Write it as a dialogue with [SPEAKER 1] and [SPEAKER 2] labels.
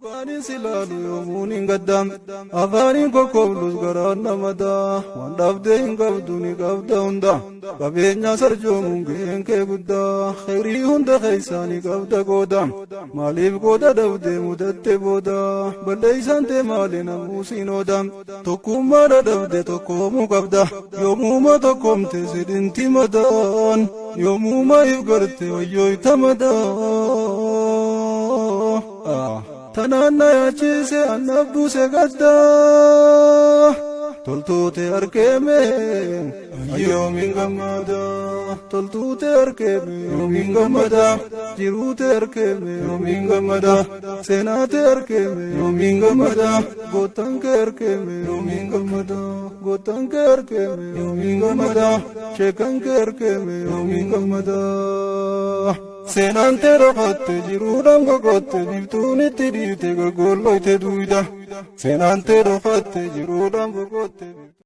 [SPEAKER 1] Afaaniin si laalu yoomuun hin gaddaam, afaaniin kokkoblus garaan namadaa, waan dhabdee hin qabdu ni qabda hunda, qabeenya sarjoomuun gaheen kee guddaa, kheyrii hunda keessaa ni qabda qooda, maaliif qooda dhabdee mudatte booda, balleeysaan tee maali namuu siin ooda, tokkummaa dhabde tokkoomuu qabda, yoomuuma tokkoomte sidhinti madaan, yoomuuma if garte wayyooyta madaa. Tanaan na yaachise annaaf buuse gaddaa, toltuute arkeeme yoomiin gammada, toltuute arkeeme yoomiin gammada, jiruute arkeeme yoomiin gammada, seenaate arkeeme yoomiin gammada, gootaan kee arkeeme yoomiin gammada, gootaan kee arkeeme yoomiin gammada, sheekan kee arkeeme yoomiin gammada. Seenaan tee dhokatte jiruudhaan gogotte biftuun itti dhiite goggolloyte duwida. Seenaan tee dhokatte jiruudhaan gogotte.